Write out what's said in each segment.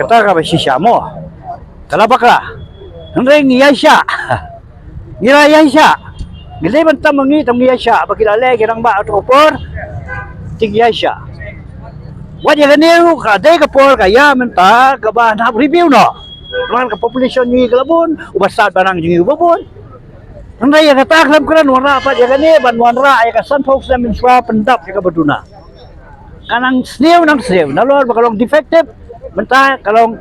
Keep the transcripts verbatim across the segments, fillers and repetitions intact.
Ta ka ba shisha mo. Ka la bakla. Hynrei ngi ïaishah. Ngi la ïaishah. Ngi leh ban tam ngi tam ngi ïaishah. Ba ki la leh ki rangbah ha ka por. Te ngi ïaishah. Wat ïa kane ruh ka dei ka por ka ïa mynta kaba hap review noh. Namar ka population jong ngi ka la bun. U ba sat ba nang jong ngi u ba bun. Hynrei ïa kata khlem kren wanrah pat ïa kane ban wanrah ïa ka sanphew snem mynshuwa pyndap ïa kaba duna. Ka nang sniew nang sniew nalor ba ka long defective, mynta ka long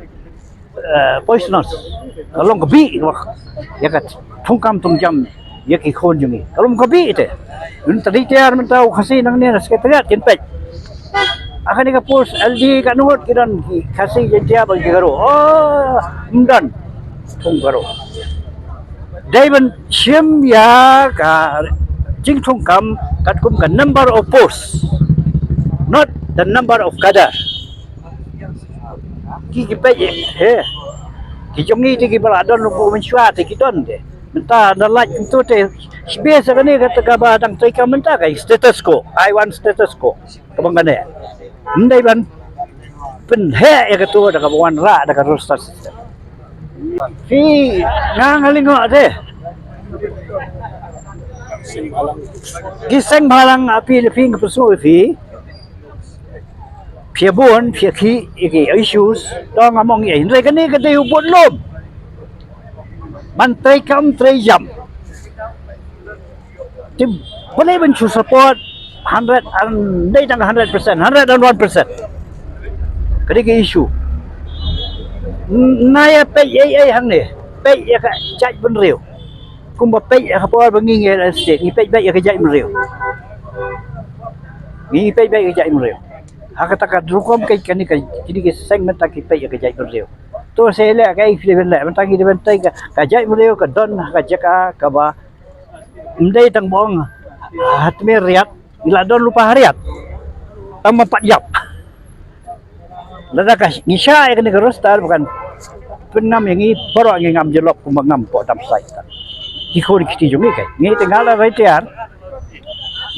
eh, poisonous. Ka long ka bih ïa ka thungkam thungjam ïa ki khun jong ngi. Ka long ka bih te. Mynta retired mynta u Khasi nangne na secretariat kin peit. Ha kane ka post L D ka ngut ki don ki Khasi Jaiñtia bad ki Garo. Oh, ym don. Thung Garo. Dei ban shim ïa ka jingthungkam katkum ka number of posts, not the number of cadre. Ki ki peit, he. Ki jong ngi te ki ba la don ruh mynshuwa te ki don te. Mynta da lait kumto te. Shibit sa kane kata kaba dang treikam mynta ka status quo. I want status quo. Kaba ngan ïa. Ym dei ban pynheh ïa kato da kaba wanrah da ka roster system. Phi nga nga lyngngoh te. Ki seng bhalang ha phi, phi nga pyrshah ïa phi. Phi bun phi ki, ki issues to nga mong ïa, hynrei kane ka dei u bud lum. Ban treikam treijam. Te balei ban shu support hundred and, dei tang hundred percent, hundred and one percent. Ka dei ka issue. N-, na ïa peit ei ei hangne, peit ïa ka jaitbynriew. Kumba peit ïa ka por ba ngi ngi state, ngi peit beit ïa ka jaitbynriew. Ngi peit beit ïa ka jaitbynriew. Ha kata ka rukom ka, kane ka, kine ki seng mynta ki peit ïa ka jaitbynriew. To se leh kaei phi dei ban leh, mynta ngi dei ban tei ka, ka jaitbynriew ka don ha ka jaka kaba ym dei tang ba ong ha tmier riat, ngi la don lypa ha riat. Tang ba pat ïap. Lada ka ngi shah ïa kane ka roster ba kan pynngam ïa ngi baroh ngi ngam jyllop kumba ngam poh dam sait. Ki khun ki kti jong ngi kai. Ngi te nga la retired.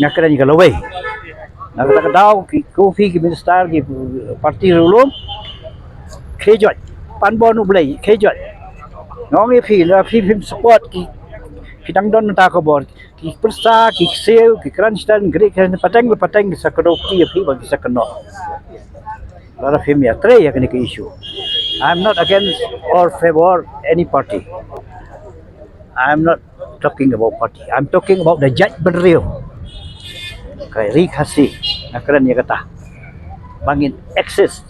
Nga kren ïa ka lawei. Na kata ka daw ki, ko phi ki minister ki party ruh lum. Khie jot. Pan bun U Blei khie jot. Nga ong ïa phi lada phi phim support ki, phi dang don mynta ka bor. Ki pyrsa, ki ksiew, ki kren shiteng, gri kren pateng ba pateng ki sa kdew kti ïa phi ba ki sa kynnoh. Lada phim ïatrei ïa kane ka issue. I'm not against or favor any party. I'm not talking about party. I'm talking about the jaitbynriew. Ka ri Khasi, nga kren ïa kata. Ba ngin exist.